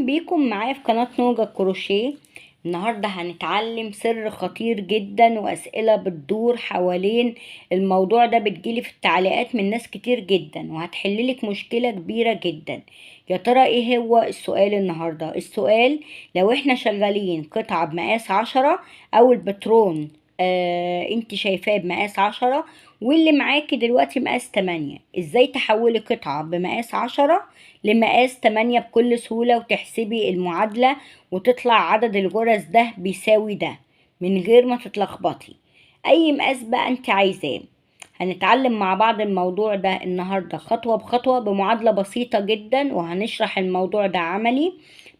اهلا بيكم معايا في قناة نوجا كروشيه. النهاردة هنتعلم سر خطير جدا واسئلة بتدور حوالين الموضوع ده، بتجيلي في التعليقات من ناس كتير جدا وهتحللك مشكلة كبيرة جدا. يا ترى ايه هو السؤال النهاردة؟ السؤال لو احنا شغالين قطعة بمقاس 10 او البترون انت شايفاه بمقاس 10 واللي معاكي دلوقتي مقاس 8، ازاي تحولي قطعة بمقاس 10 لمقاس 8 بكل سهولة وتحسبي المعادلة وتطلع عدد الغرز ده بيساوي ده من غير ما تتلخبطي؟ اي مقاس بقى انت عايزاه. هنتعلم مع بعض الموضوع ده النهاردة خطوة بخطوة بمعادلة بسيطة جدا، وهنشرح الموضوع ده عملي.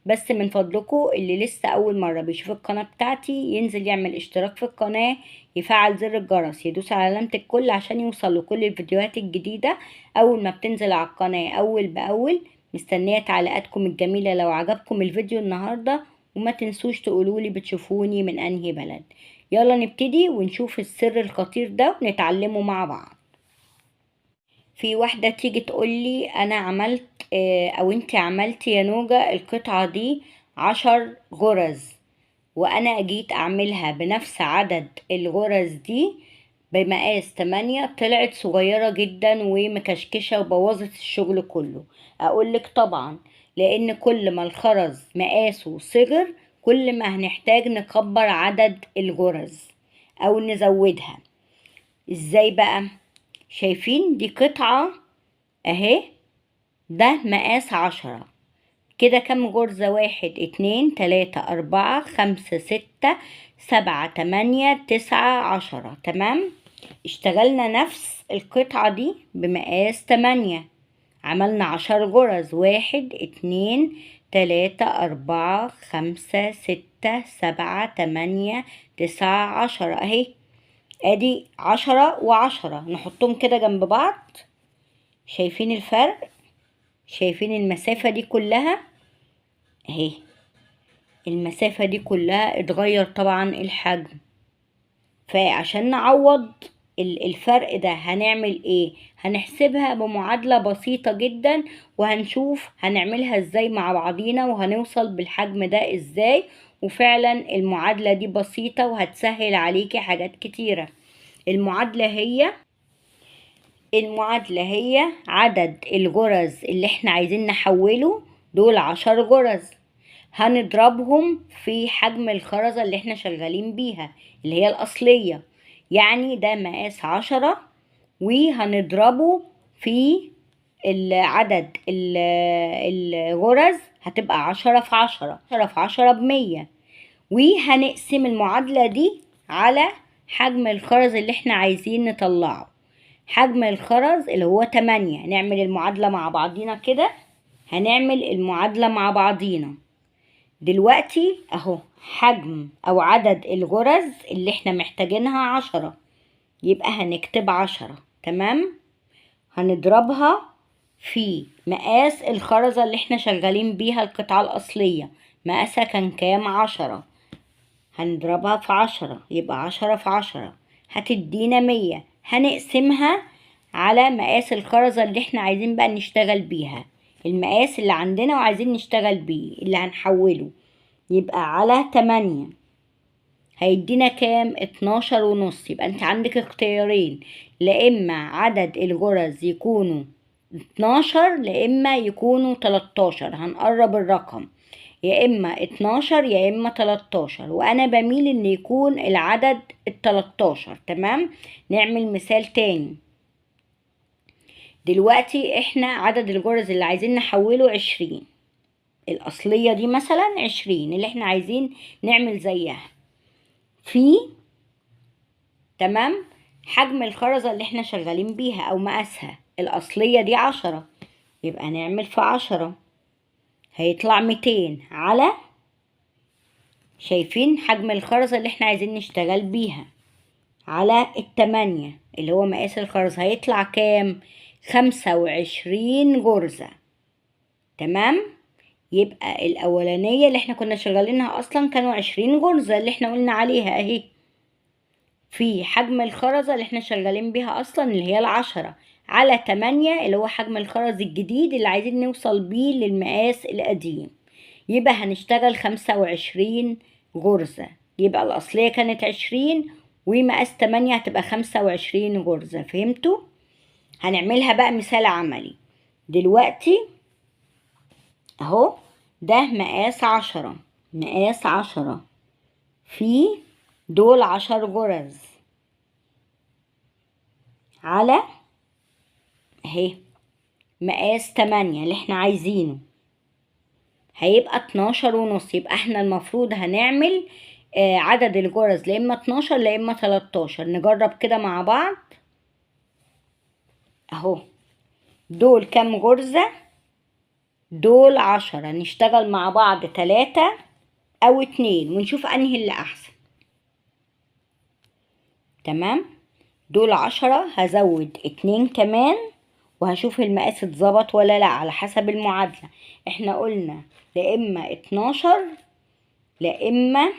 بس من فضلكم اللي لسه اول مرة بيشوف القناة بتاعتي ينزل يعمل اشتراك في القناة، يفعل زر الجرس، يدوس على علامة الكل عشان يوصل لكل الفيديوهات الجديدة اول ما بتنزل على القناة اول باول. مستنية تعليقاتكم الجميلة لو عجبكم الفيديو النهاردة، وما تنسوش تقولولي بتشوفوني من انهي بلد. يلا نبتدي ونشوف السر الخطير ده ونتعلمه مع بعض. في واحدة تيجي تقولي انا عملت او انت عملتي يا نوجا القطعة دي 10 غرز، وانا جيت اعملها بنفس عدد الغرز دي بمقاس 8، طلعت صغيرة جدا ومكشكشة وبوظت الشغل كله. اقولك طبعا، لان كل ما الخرز مقاسه صغر كل ما هنحتاج نكبر عدد الغرز او نزودها. ازاي بقى؟ شايفين دي قطعة اهي، ده مقاس 10، كده كم غرزة؟ 1 2 3 4 5 6 7 8 9 10. تمام، اشتغلنا نفس القطعة دي بمقاس 8، عملنا 10 غرز، 1 2 3 4 5 6 7 8 9 10 اهي. ادي 10 و10، نحطهم كده جنب بعض. شايفين الفرق؟ شايفين المسافة دي كلها اهي؟ المسافة دي كلها اتغير طبعا الحجم. فعشان نعوض الفرق ده هنعمل ايه؟ هنحسبها بمعادلة بسيطة جدا وهنشوف هنعملها ازاي مع بعضينا وهنوصل بالحجم ده ازاي. وفعلا المعادلة دي بسيطة وهتسهل عليكي حاجات كتيرة. المعادلة هي عدد الغرز اللي احنا عايزين نحوله، دول 10 غرز، هنضربهم في حجم الخرزة اللي احنا شغالين بيها اللي هي الأصلية، يعني ده مقاس 10 وهنضربه في العدد الغرز، هتبقى 10 في 10، 10 في 10 ب100. وهنقسم المعادلة دي على حجم الخرز اللي احنا عايزين نطلعه، حجم الخرز اللي هو 8. نعمل المعادلة مع بعضينا كده، هنعمل المعادلة مع بعضينا دلوقتي اهو. حجم او عدد الغرز اللي احنا محتاجينها 10، يبقى هنكتب 10. تمام، هنضربها في مقاس الخرزة اللي احنا شغالين بيها القطعة الأصلية، مقاسها كان كام؟ 10، هنضربها في 10، يبقى 10 في 10 هتدينا 100. هنقسمها على مقاس الخرزة اللي احنا عايزين بقى نشتغل بيها، المقاس اللي عندنا وعايزين نشتغل بيه اللي هنحوله، يبقى على 8، هيدينا كام؟ 12.5. يبقى انت عندك اختيارين، لا اما عدد الغرز يكونوا 12 لا اما يكونوا 13، هنقرب الرقم، يا اما 12 يا اما 13، وانا بميل ان يكون العدد 13. تمام، نعمل مثال تاني. دلوقتي احنا عدد الغرز اللي عايزين نحوله 20، الاصلية دي مثلا 20 اللي احنا عايزين نعمل زيها في، تمام، حجم الخرزة اللي احنا شغالين بيها او مقاسها الاصلية دي 10، يبقى نعمل في 10 هيطلع 200 على، شايفين حجم الخرزة اللي احنا عايزين نشتغل بيها، على 8 اللي هو مقاس الخرزة، هيطلع كام؟ 25 غرزة. تمام، يبقى الأولانية اللي احنا كنا شغالينها أصلا كانوا 20 غرزة اللي احنا قلنا عليها اهي، في حجم الخرزة اللي احنا شغالين بيها أصلا اللي هي 10، على 8 اللي هو حجم الخرز الجديد اللي عايزين نوصل بيه للمقاس القديم. يبقى هنشتغل 25 غرزة. يبقى الأصلية كانت 20 ومقاس 8 هتبقى 25 غرزة. فهمتوا؟ هنعملها بقى مثال عملي دلوقتي اهو. ده مقاس 10، مقاس 10 في دول 10 غرز على اهي مقاس 8 اللي احنا عايزينه، هيبقى 12.5. يبقى احنا المفروض هنعمل عدد الغرز لا اما 12 لا اما 13. نجرب كده مع بعض اهو. دول كام غرزة؟ دول 10. نشتغل مع بعض 3 او 2 ونشوف انهي اللي احسن. تمام، دول 10، هزود 2 كمان وهشوف المقاس اتظبط ولا لا على حسب المعادلة. احنا قلنا لا اما 12 لا اما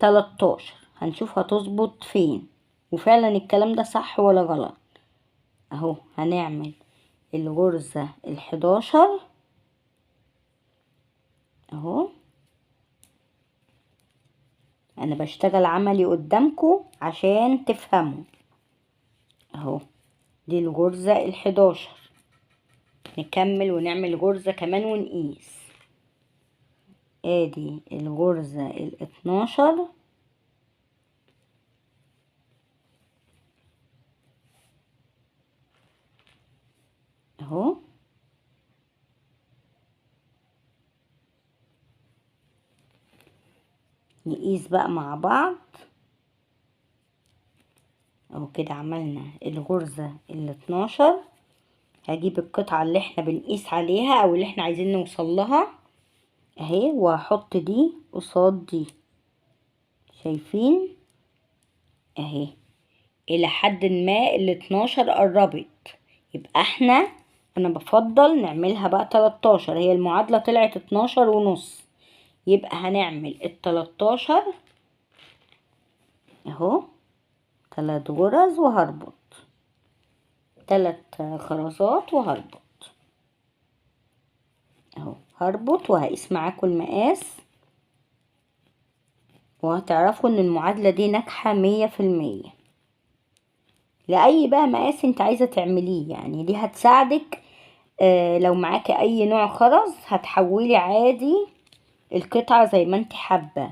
13، هنشوف هتظبط فين، وفعلا الكلام ده صح ولا غلط. اهو هنعمل الغرزة 11 اهو. انا بشتغل عملي قدامكم عشان تفهموا. اهو دي الغرزة 11. نكمل ونعمل غرزة كمان ونقيس. ادي الغرزة 12 اهو. نقيس بقى مع بعض اهو. كده عملنا الغرزة 12. هجيب القطعة اللي احنا بنقيس عليها او اللي احنا عايزين نوصل لها اهي، وهحط دي قصاد دي. شايفين اهي الى حد ما 12 قربت. يبقى احنا انا بفضل نعملها بقى 13. هي المعادلة طلعت 12.5، يبقى هنعمل 13 اهو، 3 غرز وهربط 3 خرزات وهربط اهو. هربط وهقيس معاكم المقاس، وهتعرفوا ان المعادلة دي ناجحة 100% لأي بقى مقاس انت عايزة تعمليه. يعني دي هتساعدك لو معاكي اي نوع خرز هتحولي عادي القطعة زي ما انت حابة.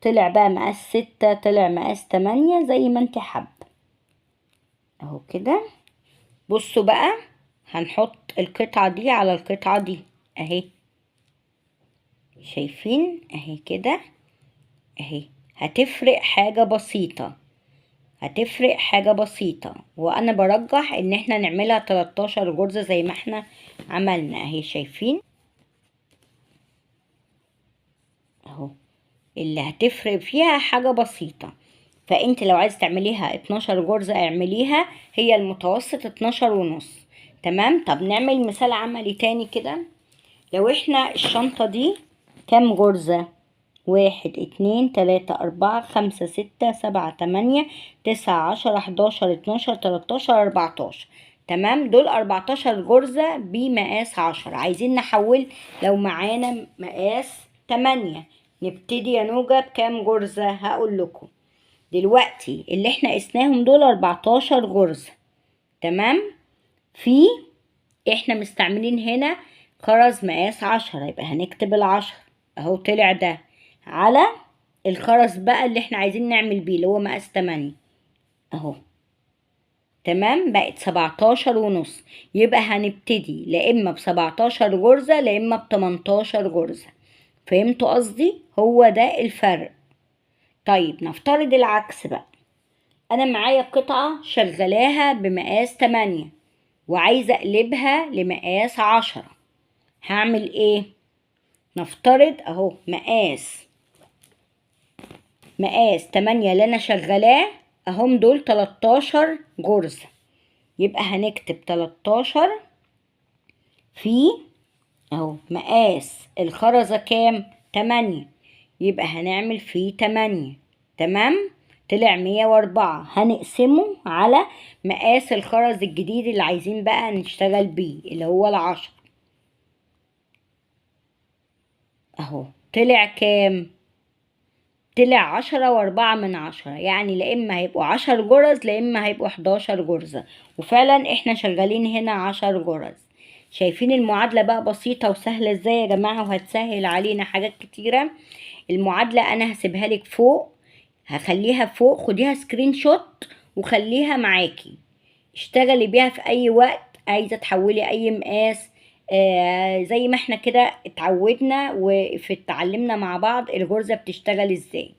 طلع بقى مقاس 6، طلع مقاس 8، زي ما انت حابة اهو كده. بصوا بقى هنحط القطعة دي على القطعة دي اهي، شايفين اهي كده اهي. هتفرق حاجة بسيطة، هتفرق حاجة بسيطة، وانا برجح ان احنا نعملها 13 غرزة زي ما احنا عملنا اهي. شايفين اهو، اللي هتفرق فيها حاجة بسيطة. فانت لو عايز تعمليها 12 غرزة اعمليها، هي المتوسط 12.5. تمام. طب نعمل مثال عملي تاني كده. لو احنا الشنطة دي كام غرزة؟ 1 2 3 4 5 6 7 8 9 10 11 12 13 14. تمام، دول 14 غرزة بمقاس 10. عايزين نحول لو معانا مقاس 8، نبتدي يا نوجة بكام غرزة؟ هقول لكم دلوقتي. اللي احنا قسناهم دول 14 غرزة. تمام، في احنا مستعملين هنا خرز مقاس 10، يبقى هنكتب 10 اهو. طلع ده على الخرز بقى اللي احنا عايزين نعمل بيه اللي هو مقاس 8 اهو. تمام، بقت 17.5. يبقى هنبتدي لا اما ب17 غرزة لا اما ب18 غرزة. فهمتوا قصدي؟ هو ده الفرق. طيب نفترض العكس بقى، انا معايا قطعة شغلاها بمقاس 8 وعايزة اقلبها لمقاس 10، هعمل ايه؟ نفترض اهو مقاس 8 اللي انا شغلاه اهم دول 13 غرزة، يبقى هنكتب 13 في اهو مقاس الخرزة كام؟ 8، يبقى هنعمل فيه 8. تمام، طلع 104. هنقسمه على مقاس الخرز الجديد اللي عايزين بقى نشتغل بيه اللي هو 10. اهو طلع كام؟ طلع 10.4، يعني لا اما هيبقوا 10 جرز لا اما هيبقوا 11 جرزة، وفعلا احنا شغالين هنا 10 جرز. شايفين المعادلة بقى بسيطة وسهلة ازاي يا جماعة، وهتسهل علينا حاجات كتيرة. المعادلة انا هسيبها لك فوق، هخليها فوق، خديها screenshot وخليها معاكي، اشتغلي بيها في اي وقت عايزة تحولي اي مقاس. زي ما احنا كده اتعودنا وفي اتعلمنا مع بعض الغرزة بتشتغل ازاي.